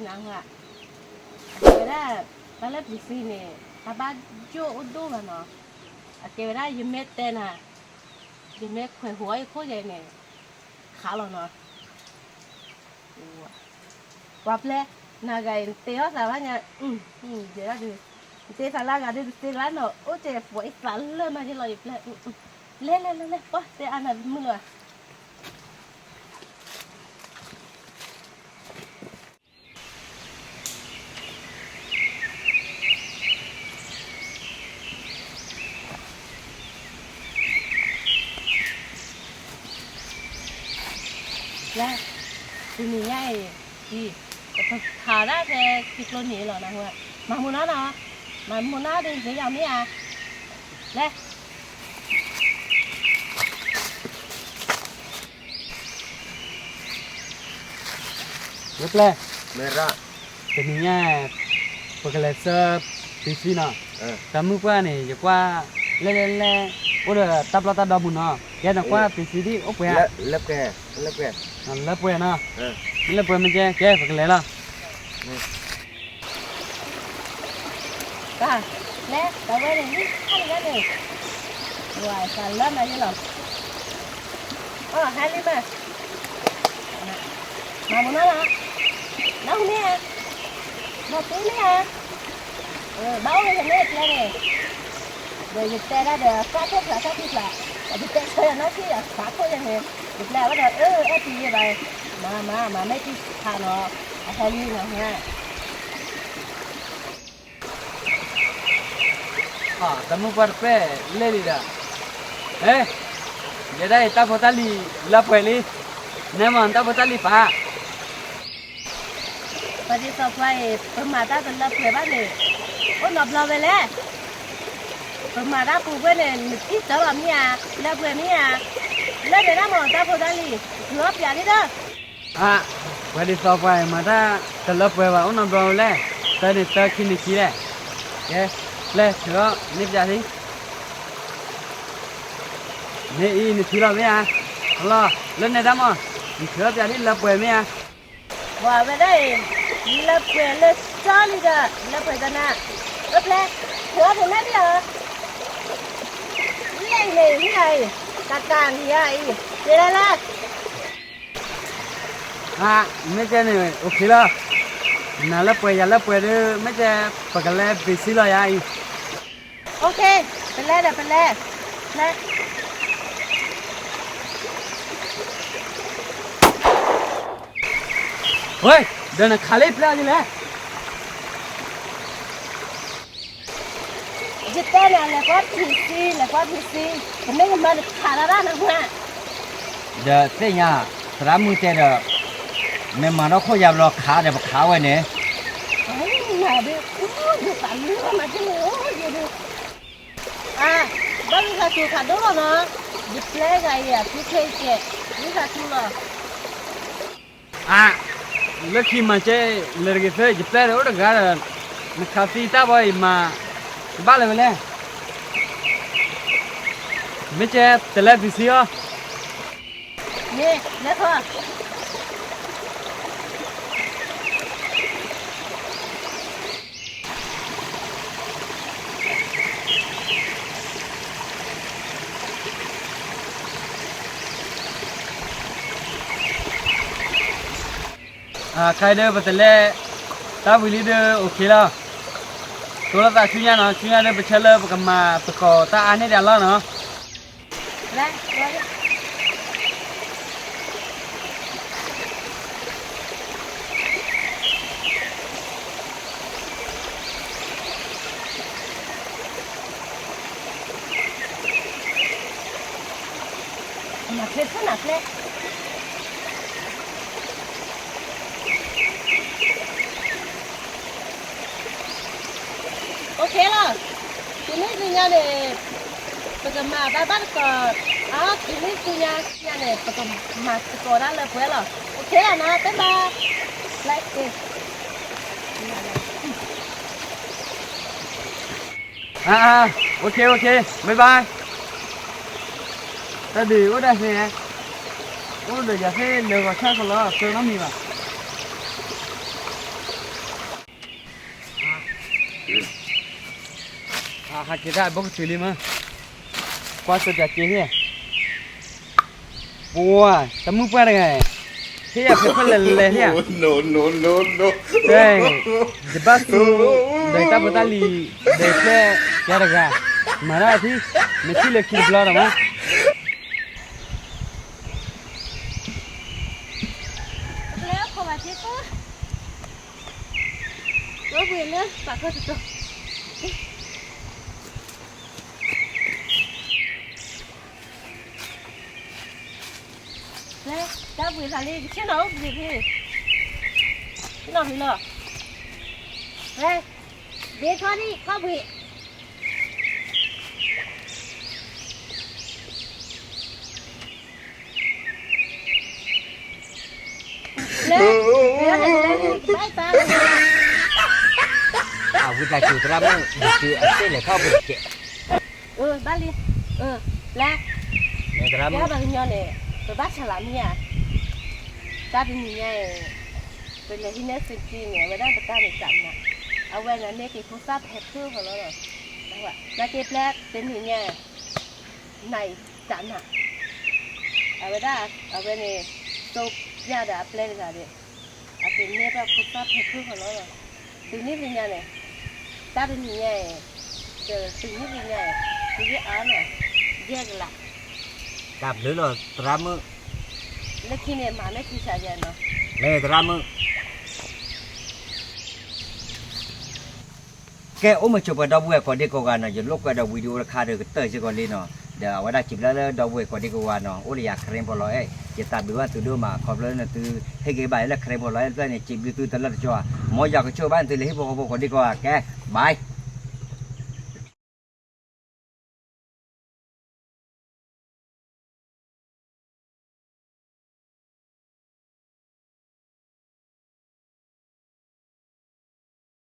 နၢ်ဟူဧါ, အကဲဝဲဒၣ် တၢ်လၢပျံၤသံန့ၣ် တၢ်ဘၣ်ယိၣ်အိၣ်ဒိၣ်ဘၣ်နီၤ, အကဲဝဲဒၣ်ယမ့ၢ်တဲနၤ, ယမ့ၢ်ခွဲးဟူးအီၣ်ယခိၣ်ယဲန့ၣ်, ခးလီၤနီၤ, ပှၤပျဲ, နဂၤအံၤနတ့အီၣ်သးဘၣ်ညါ, ယဲဒၣ်ဒုး, နတ့သးလၢအဂၤဒုးတသ့လၢၤနီၤ, အိၣ်ကဲပှၤအံၤသးလၢမၤယဲလီၤယပျဲ, လဲၤလဲၤလဲၤလဲၤ ပှၤတဲအါနၤမုာ်လီၤဧါ လဲၤ, တနံၤညါအံၤ, အံၤ, ပဖးဒၣ်ဖဲခံကျိနံၤလီၤနဟူ, မၤမူနီၤနီၤ, မၤမူနီၤဒ်ယၤမ့ၢ်ဧါ, လဲၤ လၢပျဲၢ်, တနံၤညါ, ပကလဲၤဆှၢပံၤသံနီၤ, တၢ်မုၢ်ပှၢ်န့ၣ် ယကွၢ်, လဲၤလဲၤလဲၤ, အိၣ်ဒီးတၢ်ပျီတၢ်ဒီမုၢ်နီၤ, ကဲနကွၢ်ပံၤသံဒ်အိၣ်ပှဲၤဧါ, လၢပှဲၤနီၤ, မ့ၢ်လၢပှဲၤမ့ၢ်ကဲ ကဲပကလဲၤလီၤ. လဲၤ, တၢ်ဝဲန့ၣ် ဟဲလံန့ၣ်, ဝၤသးလၢမၤယဲလီၤ, အဟဲလံမး, မၤမူနီၤလီၤ, နဟူမ့ၢ်ဧါ, နသ့မ့ၢ်ဧါ, ဘၣ်အိၣ်ဝဲယမ့ၢ်ကျဲန့ၣ်, ဒီးယတဲဒၣ်ဒီး သၣ်ခိၣ်ဖျါ သၣ်ခိၣ်ဖျါ, ယတဲဆၢယၤနီၢ်ဆံၣ်ယၤသးခိၣ်ယဲန့ၣ်, ယပျဲၢ်ဝဲဒီး အၢ အဲၣ်ပံၤယဲဘၣ်, မၤမၤမၤမ့ၢ်တံၢ်ဖးနီၤ, အဟဲလံနီၤဟါ တၢ်မုၢ်ပှၢ်တပဲၢ်လဲၣ်လံဒီး, ဟဲ, ယဲဒၣ်အံၤတၢ်ဖိတၢ်လံၤလၢပှဲၤလံ, နဲမ့ၢ်တၢ်ဖိတၢ်လံၤပာ်, ပှၤဒ်သိးပှၤအံၤ ပမၤတၢ်တလၢပှဲၤဘၣ်န့ၣ်, အိၣ်နီတဘျီဝဲလဲၣ်, ပမၤတၢ်ပူၤဖဲန့ၣ် နတံၢ်တၢ်လီၤမ့ၢ်ဧါ, လၢပှဲၤမ့ၢ်ဧါ, လၢန့ၣ်ဒၣ်မ့ၢ်တၢ်ဖိတၢ်လံၤ, ထုးအီၣ်ပၠးလံဒီး အါ, ပှၤဒ်သိးပှၤအံၤမၤတၢ်တလၢပှဲၤဘၣ် အိၣ်နီတဘျီဝဲလဲၣ်, တၢ်န့ၣ်တၢ်ခံနံၤခံလဲၣ်, ကဲ, ပျဲၢ်ထုးအီၣ်န့ၢ်ပၠးလံ, မ့ၢ်အံၤနထုးလီၤမ့ၢ်ဧါ, လီၤ, လၢန့ၣ်ဒၣ်မ့ၢ်, နထုးအီၣ်ပၠးလံလၢပှဲၤမ့ၢ်ဧါ, ပှၤဝဲဒၣ်အံၤ, လၢပှဲၤလၢကၠီလံဒီး လၢပှဲၤတနၤ, အပျဲၢ်, ထုးအီၣ်ပၠးမ့ၢ်ဧါ လဲၣ်အံၤန့ၣ် မ့ၢ်ဧါအံၤ, တၢ်တၢ်နံၤဧါအံၤ, ယလဲၤလၢ အါ, မ့ၢ်ကဲန့ၣ် အိၣ်ခ့လီၤ, နၤလၢပှဲၤယၤလၢပှဲၤဒီး မ့ၢ်ကဲ ပကလဲၤပ့ၤစံလီၤယၤအံၤ, အိၣ်ခ့, ပလဲၤဒီးပလဲၤ, လဲၤ ဝဲ, ဒီးနခးလၢပျၢ်ဒ်လဲၣ်, ယတဲနၤ လဲၤကွၢ်ဖံးစံ, လဲၤကွၢ်ဖံးစံ, တမ့ၢ်ယမၤတခးလၢ်လၢ်နဟါ, ဒီးသ့ၣ်ညါ, သရၣ်မုၣ်တဲဒီး, မ့ၢ်မၤထီၣ်ခိၣ်ယၤဘျီခးဒီးပခးဝဲန့ၣ်, နၤဒုး, ယသးလီမၤက့ၤန့ၣ်, ယဒုး အါ, ဘၣ်ဂံၢ်ဃာ်ထူခးဒိၣ်လီၤနီၤ, ယပျဲၢ်ဂၤအံၤအထူခဲအံၤကဲ, ဂံၢ်ဃာ်ထူလီၤ, အါ, လၢခံမၤကဲ, လၢတဂ့ၤသၢ ယပျဲၢ်ဒီးအိၣ်တဂၤဒီး, နခးသံတၢ်ဘီအံၤမၤ, ဘၣ်လၢၤဝဲလဲၣ်, မ့ၢ်ကဲ, တလဲၤပံးစံအီၤ န့ၣ် လဲၤခီ အခဲအံၤဒီး ပတလဲၤတၢ်ဝံၤလံဒီး အိၣ်ခ့လီၤ. တိၢ်လိာ်သးဆူညါနီၤ, ဆူညါဒီး ပဆၢလၢပကမၤသကိးတၢ်အါန့ၢ်ဒံးအလီၢ်နီၤ. မၤချ့ဆၢနၤချ့ အိၣ်ခ့လီၤ. တုၤမ့ၢ်ဆူညါန့ၣ် ပကမၤတၢ်ဘၣ်သကိး, အါ တုၤမ့ၢ်ဆူညါ ဆူညါန့ၣ် ပကမၤသကိးတၢ်လၢပှဲၤလီၤ. အိၣ်ခ့လီၤနီၤ, ဘၣ်ဘၣ်. အါ အါ အိၣ်ခ့ အိၣ်ခ့ ဘၣ်ဘၣ်. တၢ်ဒုးအိၣ်ဒၣ်သ့, အိၣ်ဒီးယၤသ့လၢဂီၤဆၣ်ခီလီၤ သၢနီတမံၤဘၣ်. ဟးက့ၤတၢ်ဘိကတုၤလံမး, ကွၢ်စၢၤပၠးက့ၤဟ့ၣ်, ပှၤ တမုၢ်ပှၢ်တဂၤ, ဟ့ၣ်ယၤဖဲဖဲလဲၣ်လဲၣ်ဟ့ၣ်ဧါ, ယဘၣ်သူ ဒီးတၢ်ဖိတၢ်လံၤ ဒီးဖဲယၤတဂၤ, မၤတၢ်ထံ, မ့ၢ်ထံၣ်လၢခံတဘျီဒီးမး လၢခိၣ်ဘၣ်ထံခိၣ်, လၢဝ့ၢ်လၢပာ်ခီတတီၤ, လၢတၢ်ဘှံးသးလံ ကဆ့ၣ်နီၤအိၣ်ဘှံးဖဲ, ဆ့ၣ်နီၤဖဲလီၤ, လၢ ဒ့ထီၣ်ဒံး ခီၣ်ဘှံး လၢ လၢ လၢ လၢ ဘၣ်သး အဝံသးစူၤသရၣ်မုၣ် ယစၢၤအစ့ၢ်လဲၤထီၣ်ပူၤတကဲး, အၢ ဘၣ်လံ, အၢ လၢ သရၣ်မုၣ် ပှၤကညီန့ၣ် ပဘၣ်ဆၣ်လီၤမ့ၢ်ဧါ, တၢ်တနံၤညါအံၤ ပလဲၤဟံးန့ၢ်သုးက့န့ၣ် အဝဲဒၣ်ပတၢ်န့ၣ်တၢ်နး, အဝဲန့ၣ်မ့ၢ်က့ၤဖိသၣ်ဖဲဖုၣ်ဃီလီၤ, နာ်က့ပျဲတနံၤညါ နၤအံၤတၢ်နး, အဝဲဒၣ် အဝဲန့ၣ် တိၢ်ပျၢ်ဒီးအပျဲၢ်တဂၤဒီး အက့ၤန့ၢ်ဘၣ်ဖိသၣ်ဖဲဖုၣ်ဃီလီၤ, သုးနံၣ်သ့ၣ်ညါန့ၣ် တၢ်တနံၤညါအံၤ သုးနံၣ်သ့ၣ်ညါအံၤ သုးဂ့ၢ်အါန့ၣ် ယဲၢ်ကလး, တၢ်ဘျုးလီၤသရၣ်မုၣ်, လၢခံန့ၣ် မၤမ့ၢ်ခံဆးယဲၢ်နီၤ, မ့ၢ်သရၣ်မုၣ် ကဲ အိၣ်မုာ်ဆိးပှၤဒီပုၢ်ဝဲၢ်ကိးဒံကိးဂၤနီၤ, ယလိာ်ကွဲဒီး video တခါဒီးကတၢၢ်စ့ၢ်ကီးလံနီၤ, ဒီးအဝဲဒၣ်စံးဘျုးလၢဒီပုၢ်ဝဲၢ်ကိးဒံကိးဂၤနီၤ, အိၣ်လၢယၤ Karen ဖီလာ်အဲၣ်, ယသးဘျုးဘၣ်သုဒိၣ်မး ခီဖျိလၢနသုဟ့ၣ်ဂံၢ်ဘၣ်ယၤလၢ Karen ဖီလာ်အဲၣ်တဖျၢၣ်န့ၣ် စံးဘျုးသုတလၢတကီၢ်, မ်ယွၤကဆိၣ်ဂ့ၤဘၣ်နသုလၢဟံၣ်ဖိဃီဖိကိးဒံကိးဂၤ, ကဲ bye.